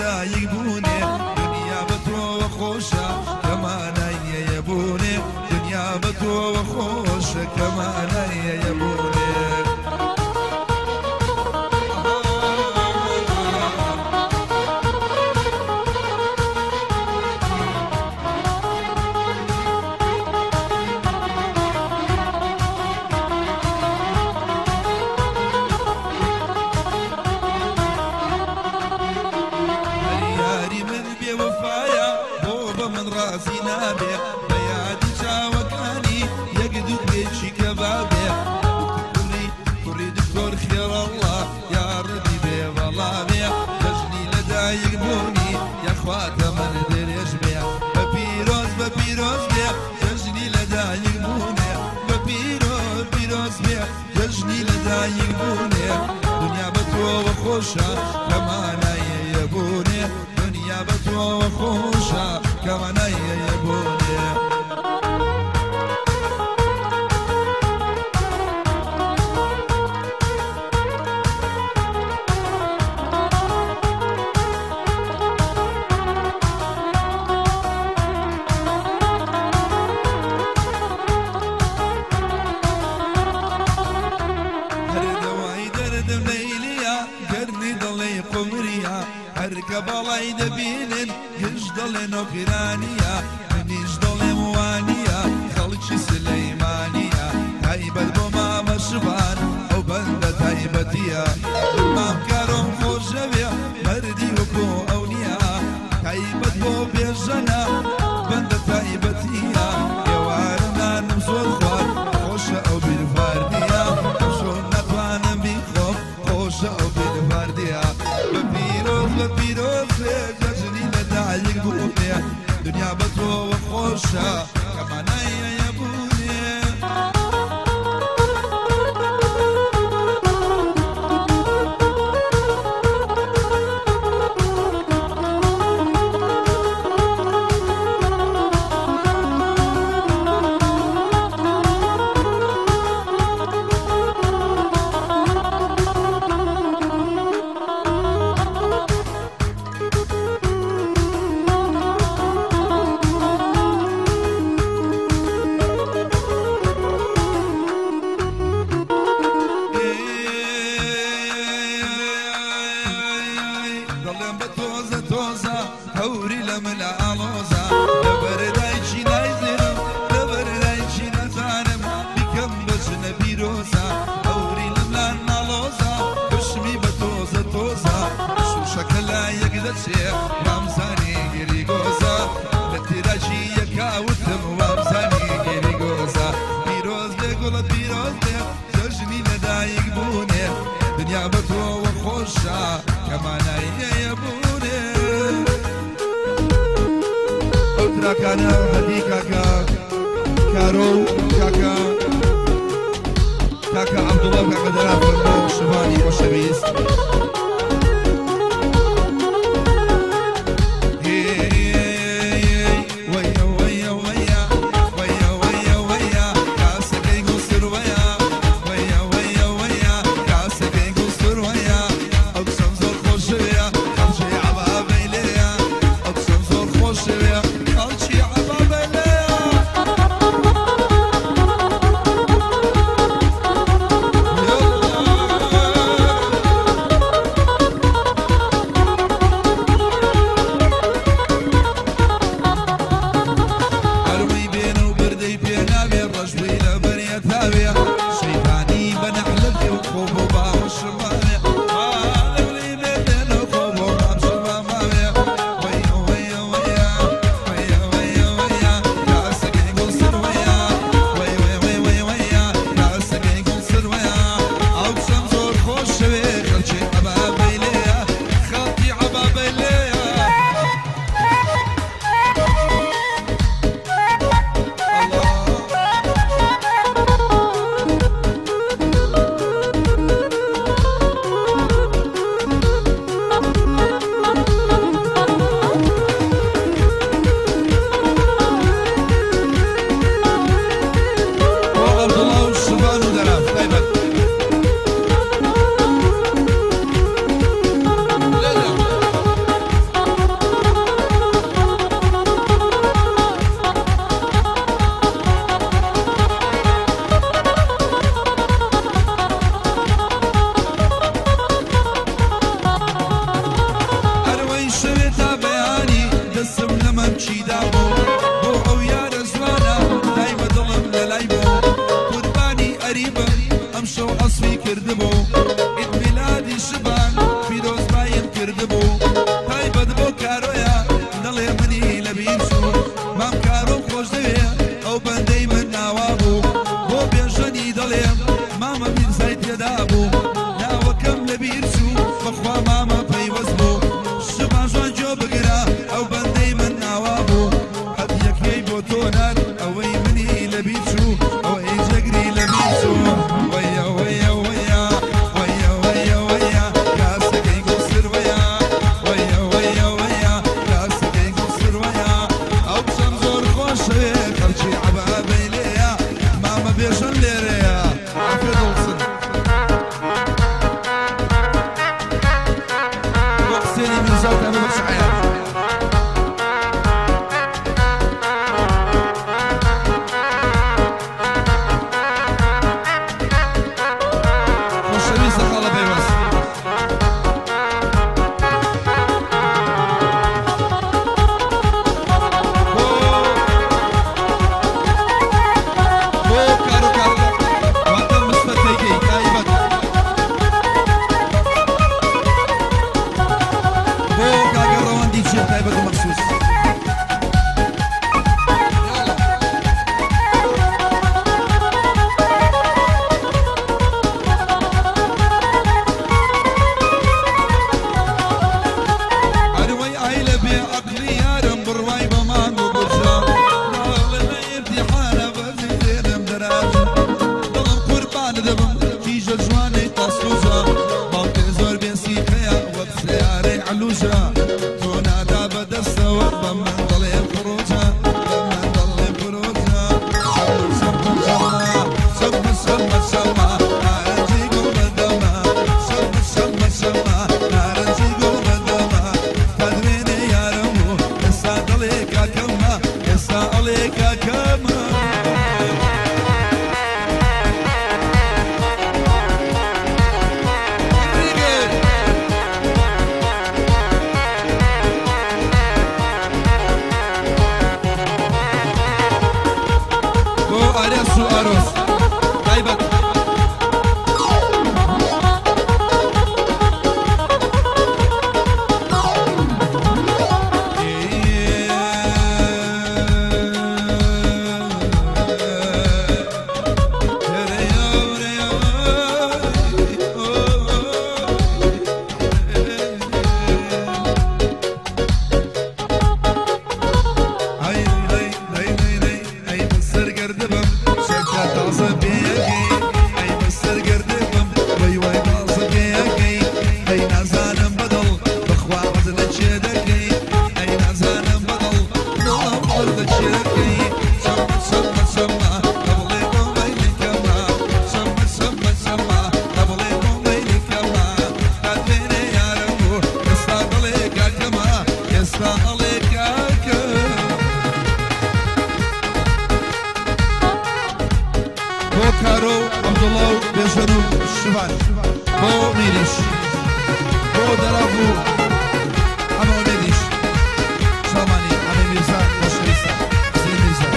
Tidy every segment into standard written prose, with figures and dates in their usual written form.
لەدایک بوونێ دنیا بە تۆوە خۆشە کەمانای یەبوونێ دنیا بە تۆوە خۆشە کەمانای یەبوونێ. دنیا بە تۆوە خۆشە کەمانای یەبوونێ دنیا بە تۆوە خۆشە کەمانای یەبوونێ. باڵای دەبینن گشت دەڵێن ئۆکرانیە منیش دەڵێم وانیە خەڵکی سلەیمانیە تایبەت بۆ مامە شوان ئەو بەندە تایبەتیە مام کارۆم خۆشەوێ مەردی وەکۆ ئەو نییە تایبەت بۆ بێژەنە بەندە تایبەتیە ئێوارە نانم زۆر خوارد خۆشە ئەو بیرفاردیە چۆن ناتوانم بیخۆم خۆشە ئەو بیرفاردیە بە پیرۆز بێ جەژنی لەدایک بوونێ دنیا بە تۆوە خۆشە کەمانای یەبوونێ. تراکانە هەدی کاکە کارۆ و کاکە کاکە عەبدوڵڵا و کاکە دەرافن بۆ شوانی خۆشەویست. تایبەت بە حەیات. خۆشەویستە خاڵە پەیوەست. بۆ کارۆکار واتە مستەر تەیکەی تایبەت بۆ کاکە ڕەوەندی چێ تایبەت و مەخسوس. ئەروەی ئای لە بێ عەقڵی یارم بڕوای بە مانگ و بورجە، ناڵێ لە ئیمتیحانە بەزیێنم دەراجە، دڵم قوربانە دەبم کیژە جوانەی تاسوجە، باوکێ زۆر بێسیقەیە وەک سەیارەی عەلوجە، تۆ نادا بەدەستەوە بە من دڵێ فڕۆجە، بە من دڵێ فڕۆجە. شەم شەم شەمە شەم شەم شەمە نارنجی گوڵ بەدەمە، شەم شەم شەمە نارنجی گوڵ بەدەمە، تا دوێنێ یارم بوو ئێستا دڵێ کاکەمە، ئێستا ئەڵێ کاکەمە. بۆ ئارێس و ئارۆس تایبەت. ئەی ئەی ئەی ئەی ئەی بەسەر گردبم شەکە تازە پێیەکەی، ئەی بەسەر گردبم وەی وای تازە پێیەکەی، ئەی نازانم بەدڵ بەخوا حەز لە چێ دەکەی، ئەی نازانم بەدڵ دڵم حەز لە چێ دەکەی. شەمە شەمە شەمە دەبڵێ بۆ مەیلی کەمە، شەمە شەمە شەمە دەبڵێ بۆ مەیلی کەمە، تا دوێنێ یارم بوو ئێستا دڵێ کاکەمە، ئێستا ئەڵێ کاکەمە. بۆ کارۆ و عەبدوڵڵا و بێژەر و شوان، بۆ میریش، بۆ دەراڤ و حەمە ئومێدیش، شامانی حەمە میرزا خۆشەویستە حسێن میرزا.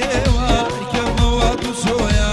ئێوە کەمەوە دووسۆیە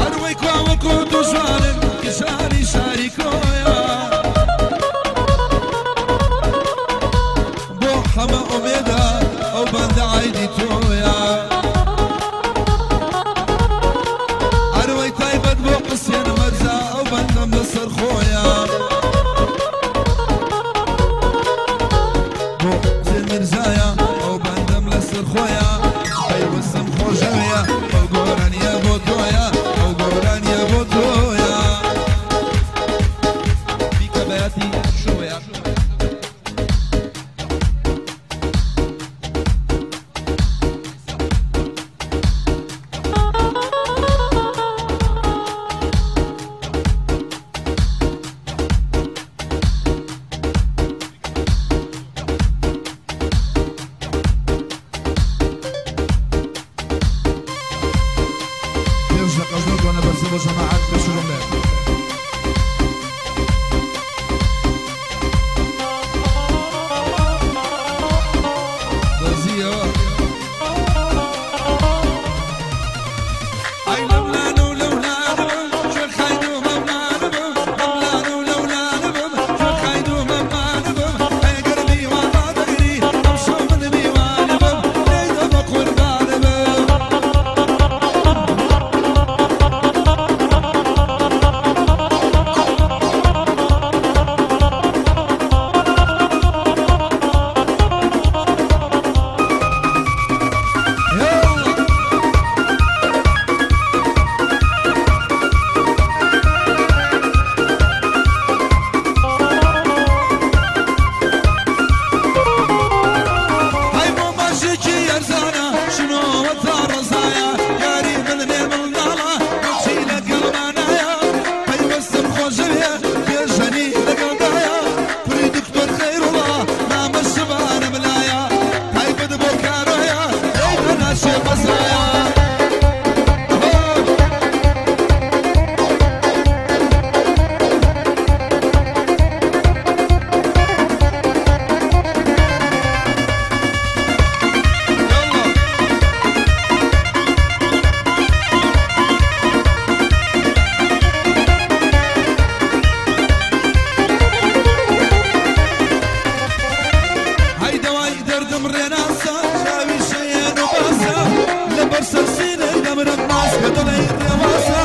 هەروەی کواوەکۆ دووژوانن کشانی شاری کۆیە بۆ حەمە ئومێدە ئەو بەندە عەیدی تۆیە هەروەی تایبەت بۆ حوسێن مەرزا ئەو بەندەم لەسەر خۆیە بۆ حوسێن میرزایە ئەو بەندەم لەسەر خۆیە پەیوەستم خۆشەوەیە ئەو گۆرانیە بۆ تۆیە ئەو گۆرانیە بۆ تۆیە بیکە بەیاتی شۆیە. پێش لە قەژنە دوانە بەرزە بۆ جەماعەت پێشورم لێ. دەزیەوە ئەی لەولان و لەولانم کوێ خاین و مەمانم لەولان و لەولانم کوێ خاین و مەمانم ئەگەر میوان ڕادەگری ئەمشەو من میوانم لێی بە قوربانم. يلا هاي بۆ ماشێکی ئەرزانە شنۆوە تا ڕەزایە یاری من بێ منداڵە بۆچی لەگەڵمانایە پەیوەستم خۆشەوێ پێشەنی لەگەڵدایە کوڕی دکتۆر خەیروڵا نامە شبانە بلایە تایبەت بۆ کارۆیە ئەی بەناشێ بەزایە. يلا هاي دواي دردم رێناسە چاوی شەیەن و باسە لەبەر سەرسینەی دەمرم ناس کە دڵی ڕێواسە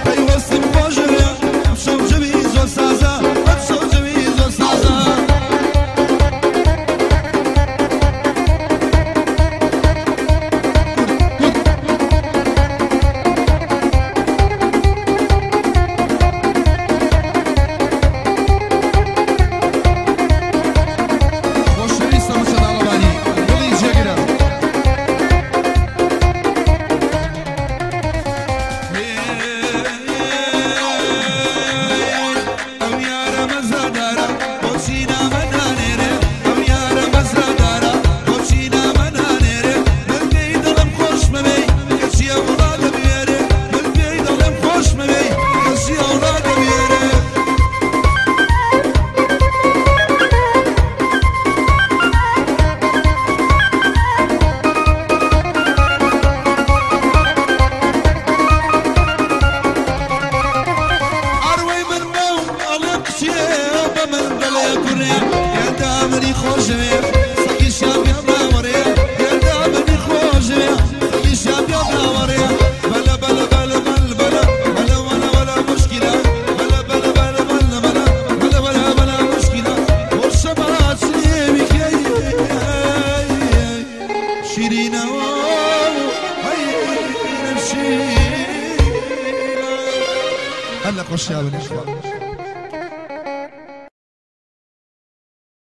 پەیوەستم خۆشەوێ ئەمشەو جەوی زۆر سازە ئەمشەو جەوی زۆر سازە. خۆشەویستە مشەداڵەبانی دڵی جێگرە. ئەو یارە مەزادارە بۆچی نامە نانێرێ ئەو یارە مەزادارە بۆچی نامە نانێرێ من پێی دڵم خۆش مەبەی کەچی ئەو ڕادەبوێرێ من پێی دڵم خۆش مەبەی کەچی ئەو ڕادەبوێرێ. ئەڕوەی من بەو ئەڵێ کچێ بە من دەڵێ کوڕێ گەندا منی خۆشەوێ سەگیشیان پێ باوەڕێ گەندا منی خۆشەوێ سەگیشیان پێ باوەڕێ بەلە بەلە بەلە بەل بەلە بەلە وەلە وەلە مشکلە بەلە بەلە بەلە بەلە بەلە بەلە وەلە وەلە مشکلە خۆشەباچێوی کەی شیرینەوە هەی شیرینە. هەر لە خۆشیاون ئینشاڵڵا.